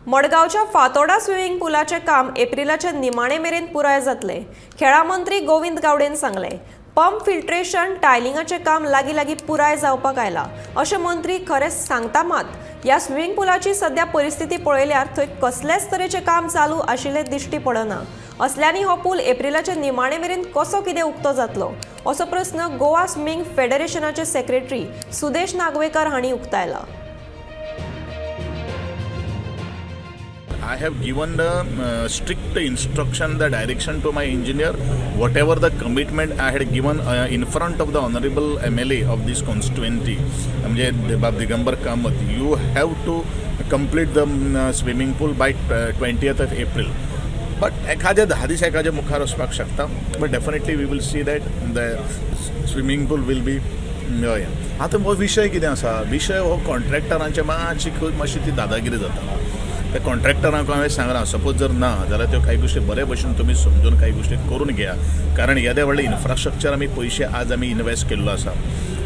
मडगांवच्या फातोडा स्विमींग पुलाचें काम एप्रिलाच्या निमाणे मेरेन पुराय जातलें, खेळां मंत्री गोविंद गावडेन सांगलें. पंप फिल्ट्रेशन टायलिंगाचें काम लागीं लागीं पुराय जावपाक आयलां अशें मंत्री खरें सांगता मात, ह्या स्विमींग पुलाची सध्या परिस्थिती पळयल्यार थंय कसलेच तरेचें काम चालू आशिल्लें दिश्टी पडना. असल्यांनी हो पूल एप्रिलाच्या निमाणे मेरेन कसो कितें उक्तो जातलो, असो प्रस्न गोवा स्विमींग फेडरेशनाचे सेक्रेटरी सुदेश नागवेकर हांणी उक्तायला. I have given the strict instruction, the direction to my engineer, whatever the commitment I had given in front of the honorable MLA of this constituency, म्हणजे बाब Digambar Kamat, you have to complete the swimming pool by 20th of April. But एखाद्या 10 दीस एखाद्या मुखार वचपाक शकता, but definitely we will see that the swimming pool will be. हय, आतां हो विशय कितें आसा, विशय हो कॉन्ट्रॅक्टरांचे मातशी खूब मातशी ती दादागिरी जाता. त्या कॉन्ट्रॅक्टरांक हांवें सांगलां, सपोज जर ना जाल्यार त्यो काही गोश्टी बरे भशेन तुमी समजून काही गोश्टी करून घेया, कारण येदे व्हडलें इन्फ्रास्ट्रक्चर आमी पयशे आज आमी इनवेस्ट केल्लो आसा,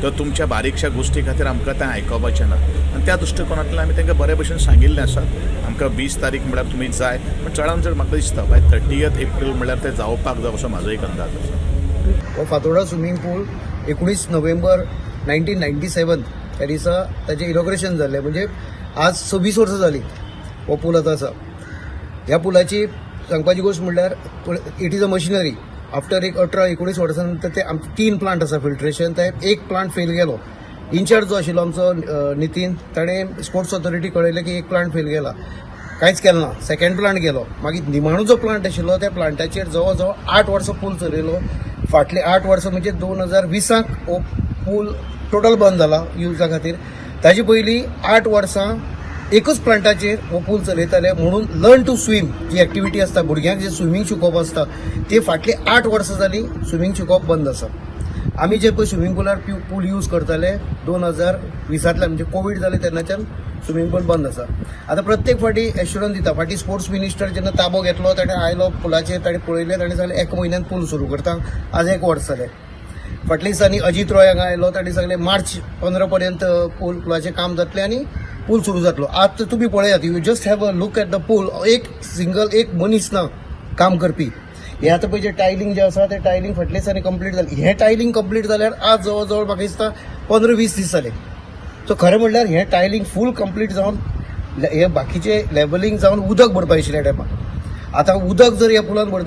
तर तुमच्या बारीकश्या गोश्टी खातीर आमकां तें आयकपाचें ना. आनी त्या दृश्टिकोनांतल्यान आमी तांकां बरे भशेन सांगिल्लें आसा, आमकां 20 तारीख म्हळ्यार तुमी जाय, पूण चडान चड म्हाका दिसता बाय 30th April म्हळ्यार तें जावपाक जाय, असो म्हाजो एक अंदाज आसा. हो फातोर्डा स्विमींग पूल 19 नोव्हेंबर 1997 त्या दिसा ताचें इनॉग्रेशन जाल्लें, म्हणजे आज 26 वर्सां जालीं हो पूल आतां आसा. ह्या पुलाची सांगपाची गोश्ट म्हणल्यार it is a machinery. After एक 18-19 वर्सां नंतर ते आमचे तीन प्लांट आसा फिल्ट्रेशन, ते एक प्लांट फेल गेलो. इन्चार्ज जो आशिल्लो आमचो नितीन, ताणें स्पोर्ट्स ऑथॉरिटी कळयलें की एक प्लांट फेल गेला. कांयच केलें ना. सेकंड प्लांट गेलो. मागीर निमाणो जो प्लांट आशिल्लो, त्या प्लांटाचेर जवळ जवळ 8 वर्सां पूल चलयलो. फाटले 8 वर्सां म्हणजे 2020 हो पूल टोटल बंद जाला युजा खातीर. ताजे पयलीं 8 वर्सां एकच प्लांटाचेर हो पूल चलयताले. म्हणून लर्न टू स्विम जी एक्टिविटी आसता, भुरग्यांक जे स्विमींग शिकोवप आसता, ते फाटली 8 वर्सां जालीं स्विमींग शिकोवप बंद आसा. आमी जे पळय स्विमींग पुलार पूल यूज करताले, 2020 म्हणजे कोवीड जालें तेन्नाच्यान स्विमींग पूल बंद आसा. आतां प्रत्येक फावटी एश्युरन्स दिता. फाटीं स्पोर्ट्स मिनिस्टर जेन्ना ताबो घेतलो, ताणें आयलो पुलाचेर, ताणें पळयलें, ताणें सांगलें एका म्हयन्यान पूल सुरू करता. आज एक वर्स जालें. फाटल्या दिसांनी अजीत रॉय हांगा आयलो, ताणें सांगलें मार्च 15 पर्यंत पुलाचें काम जातलें आनी पूल सुरू जातलो. आज तुमी पळयात, you just have a look at the pool. एक सिंगल एक मनीस ना काम करपी. हे आतां पळय, जे टायलिंग जे आसा, ते टायलिंग फाटल्या दिसांनी कंप्लीट जालें. हें टायलिंग कंप्लीट जाल्यार आज जवळ जवळ म्हाका दिसता 15-20 दीस जाले. सो खरें म्हणल्यार हें टायलिंग फूल कंप्लीट जावन, हे बाकीचे लेवलिंग जावन उदक भरपा आशिल्ल्या टायमार, आतां उदक जर ह्या पुलान भरता